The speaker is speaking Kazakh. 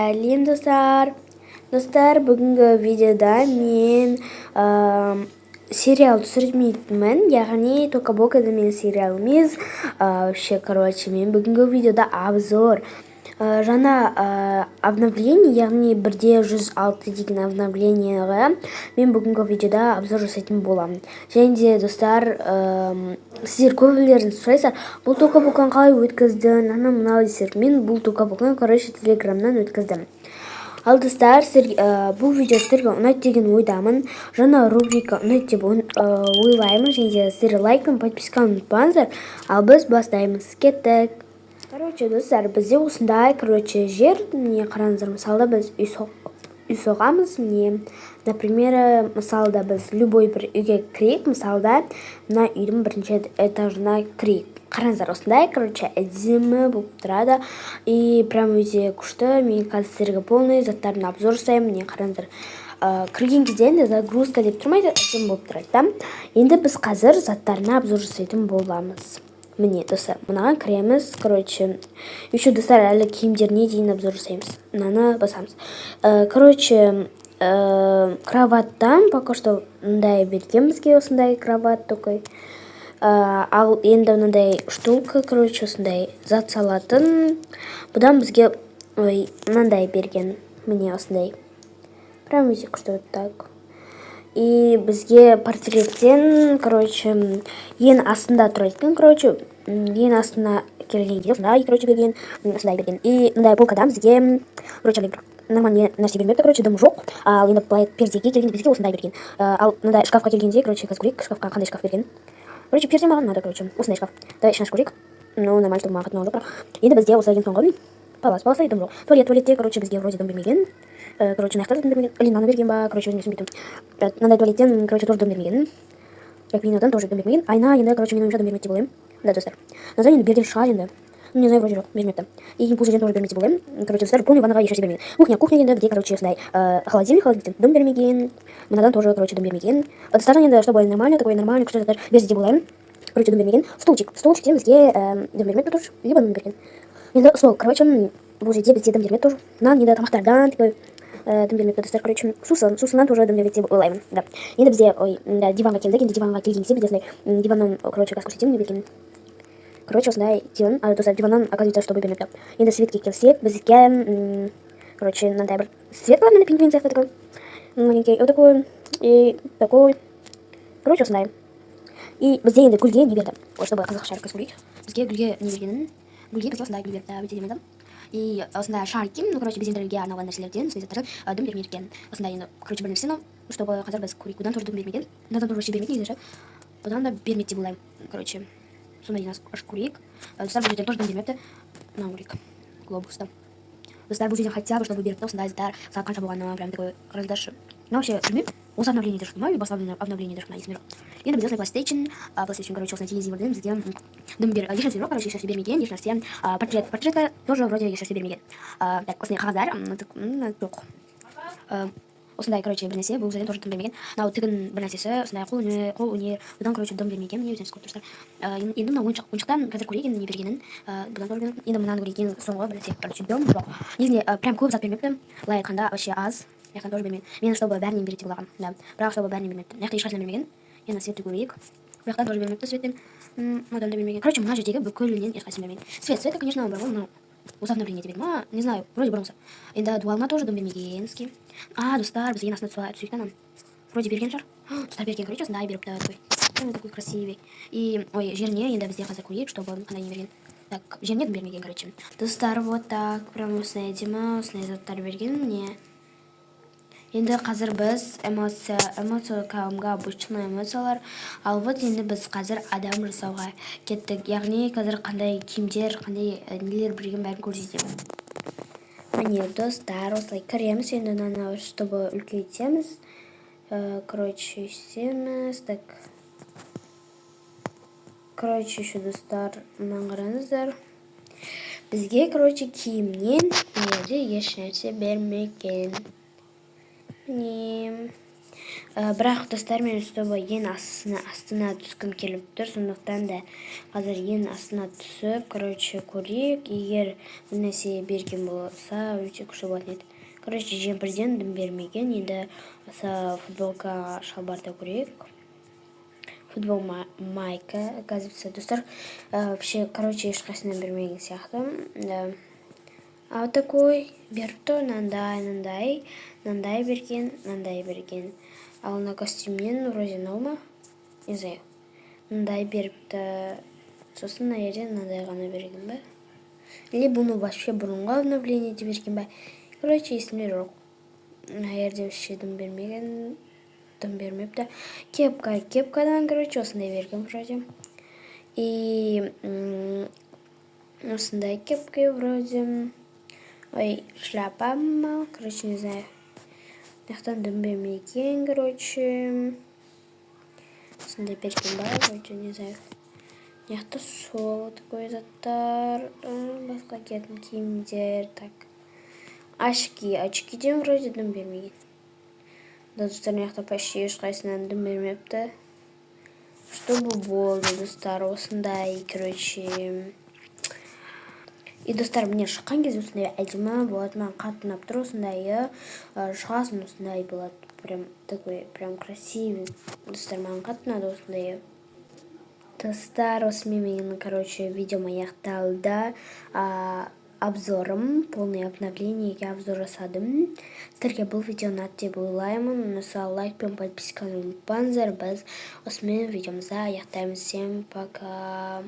Сәлем, достар! Достар, бүгінгі видеода мен сериал түсірмейтінмін, яғни Тока Бокада мен сериал емес. Вообще, короче, мен бүгінгі видеода обзор жаңа обновление, яғни 1.106 деген обновлениеға мен бүгінгі видеода обзор жасайтын боламын. Және де, достар, сіздер көбілеріңіз сұрайсыздар, бұл Тока Боканы қалай өткіздің, анау мынау десеңдер. Мен бұл Тока Боканы, короче, Телеграмнан өткіздім. Ал, достар, сіздер, бұл видео сіздерге ұнайды деген ойдамын. Жаңа рубрика ұнайды деп ойлаймын. Және де сіздер лайк пен подписканы ұмытпаңыздар. Ал біз бастаймыз, кеттік. Короче, достар, бізде осындай, короче, жер. Міне, қараңыздар, мысалда, біз үй соғамыз. Міне, например, мысалда, біз любой бір үйге кірейік. Мысалда, мына үйдің бірінші этажына кірейік. Қараңыздар, осындай, короче, әдемі болып тұрады и прям өте күшті. Мен қазір сіздерге полный заттарын обзор жасаймын. Міне, қараңыздар, кірген кезде енді загрузка деп тұрмайды, әдемі болып тұрады да. Енді біз қазір заттарына обзор жасайтын боламыз. Міне, достар, мынаған кіреміз. Короче, еще, достар, әлі киімдеріне дейін обзор жасаймыз. Мынаны басамыз. Короче, кроваттан пока что мындай берген бізге, осындай кровать такой. Ал енді мынандай штука, короче, осындай зат салатын. Бұдан бізге, ой, мынандай берген. Міне, осындай прям өте күшті. Вот так. И бізге портреттен, короче, ең астында тұрады екен. Короче, ең астына келген кезде осындай, короче, берген, осындай берген. И мындай полкадан бізге, короче, бір нормальный нәрсе бермепті, короче, дым жоқ. Ал енді былай пердеге келгенде бізге осындай берген. Ал мындай шкафқа келгенде, короче, қазір көрейік, шкафқа қандай шкаф берген. Короче, перде маған ұнады, короче, осындай шкаф. Давай ішін ашып көрейік. Ну, нормально, чтобы маған қатты ұнаған жоқ, бірақ енді бізде осы ең соңғы палас. Паласта дым жоқ. Туалет, туалетте, короче, бізге вроде дым бермеген. Короче, мына жақта да дым бермеген. Или мынаны берген ба, короче, өзім түсінбей тұрмын. Мынандай туалеттен, короче, тоже дым бермеген. Раковинадан тоже дым бермеген. Айна енді, короче, менің ойымша, дым бермеді деп ойлаймын да, достар. Мынадан енді берген шығар енді. Ну, не знаю, вроде жоқ, бермепті. И бұл жерден тоже бермеді деп ойлаймын. Короче, достар, полный ваннаға ешнәрсе бермеген. Кухня, кухня енді бізде, короче, осындай холодильник, холодильниктен дым бермеген. Мынадан тоже, короче, дым бермеген. Ыдыстардан енді, чтобы нормально, такой нормальный, күшті заттар берді деп ойлаймын. Короче, дым бермеген. Стульчик, стульчиктен бізге дым бермепті тоже, либо дым берген. Енді стол, короче, бұл жерде бізде дым бермеді тоже. Нан, енді тамақтардан такой дым бермепті, достар. Короче, сусын, сусыннан тоже дым бермеді деп ойлаймын да. Енді бізде, ой, да, диванға келдік. Енді диванға келген кезде бізде осындай диваннан, короче, қазір көрсетемін не бергенін. Короче, осындай диван. А, достар, диваннан, оказывается, чтобы бермепті. Енді светке келсек, бізге короче, мынандай бір свет бар, мынандай пингвин сияқты такой маленький, вот такой и такой, короче, осындай. И бізде енді гүлге не берді? Ой, чтобы қазақша көрейік, бізге гүлге не бергенін. Гүлге бізге осындай гүл берді, өте әдемі. И осындай шарики. Ну, короче, безендіруге арналған нәрселерден, осындай заттардан дым бермейді екен. Осындай енді, короче, бір нәрсені, чтобы қазір біз көрейік. Бұдан тоже дым бермеген, мынадан тоже вообще бермейді негізі ше. Бұдан да бермейді деп ойлаймын. Короче, сондай ашып көрейік. Достар, бұл жерден тоже дым бермепті. Мынаны көрейік, глобусты. Достар, бұл жерден хотя бы чтобы беріпті осындай заттар. Сағат қанша болғаны прям такой, қараңыздаршы. Ну, вообще білмеймін, осы обновлениеде шықты ма или басқа обновлениеде шықты ма, есімде жоқ. Енді бізде осындай PlayStation, PlayStation, короче, осындай телевизорден бізге дым бер, ешнәрсе жоқ, короче, ешнәрсе бермеген, ешнәрсе. Портрет, портретка тоже вроде ешнәрсе бермеген. Так, осындай қағаздар жоқ. Осындай, короче, бір нәрсе, бұл жерден тоже дым бермеген. Мынау тігін бір нәрсесі, осындай қол өнер, қол өнер, бұдан, короче, дым бермеген. Міне, өздеріңіз көріп тұрсыздар. Енді мына ойыншық, ойыншықтан қазір көрейік енді не бергенін. Бұдан тоже бермеген. Енді мынаны көрейік, ең соңғы бір нәрсе. Короче, дым жоқ негізінде, прям көп зат бермепті, былай айтқанда, вообще аз. Мына жақтан тоже бермеген. Мен чтобы бәрінен береді деп ойлағанмын да, бірақ чтобы бәрінен бермепті. Мына жақта ешқайсысынан бермеген. Енді светті көрейік. Бұл жақтан тоже бермепті светтен. Мынадан да бермеген. Короче, мына жердегі бүкілінен ешқайсысын бермеген. Свет, света, конечно, бар ғой. Мынау осы обновление деп еді ма, не знаю, вроде бұрынғысы. Енді дуалына тоже дым бермеген бізге. А, достар, біз ең астына түсейік та. Ананы вроде берген шығар. Достар, берген, короче, осындай беріпті, такой прям такой красивый. И, ой, жеріне енді бізде қазір көрейік, чтобы қандай не берген. Так, жеріне дым бермеген, короче. Достар, вот так, прям осындай әдемі, осындай заттар берген. Міне, енді қазір біз эмоция, эмоция, кәдімгі обычный эмоциялар. Ал вот енді біз қазір адам жасауға кеттік, яғни қазір қандай киімдер, қандай нелер берген, бәрін көрсетемін. Міне, достар, осылай кіреміз. Енді мынаны, чтобы үлкейтеміз. Короче, істейміз так. Короче, еще, достар, мынаны қараңыздар. Бізге, короче, киімнен мына жерде ешнәрсе бермеген. Міне. Бірақ, достар, мен чтобы ең астына түскім келіп тұр, сондықтан да қазір ең астына түсіп, короче, көрейік. Егер бір нәрсе берген болса, өте күшті болатын еді. Короче, жемпірден дым бермеген. Енді осы футболка, шалбарды көрейік. Футбол, майка, оказывается, достар, вообще, короче, ешқайсысынан бермеген сияқты, да. А вот такой беріпті, мынандай, мынандай, мынандай берген, мынандай берген. Ал мына костюмнен вроде мынау ма, не знаю, мындай беріпті. Сосын мына жерден мынандай ғана берген ба, или бұны вообще бұрынғы обновлениеде берген ба, короче, есімде жоқ. Мына жерде вообще дым бермеген, дым бермепті. Кепка, кепкадан, короче, осындай берген вроде. И осындай кепка вроде, ой, шляпа ма, короче, не знаю. Мына жақтан дым бермеген, короче. Осындай берген ба, вроде, не знаю. Мына жақта сол такой заттар, басқа киетін киімдер. Так, очки, очкиден вроде дым бермеген. Да, достар, мына жақта почти ешқайсысынан дым бермепті. Чтобы болды, достар, осындай, короче. И, достар, міне, шыққан кезде осындай әдемі болады, маған қатты ұнап тұр осындайы. Шығасың, осындай болады, прям такой прям красивый. Достар, маған қатты ұнады осындайы. Достар, осымен менің, короче, видеом аяқталды. Обзорым, полный обновлениеге обзор жасадым. Сіздерге бұл видео ұнады деп ойлаймын. Ұнаса, лайк пен подписканы ұмытпаңыздар. Біз осымен видеомызды аяқтаймыз. Всем пока!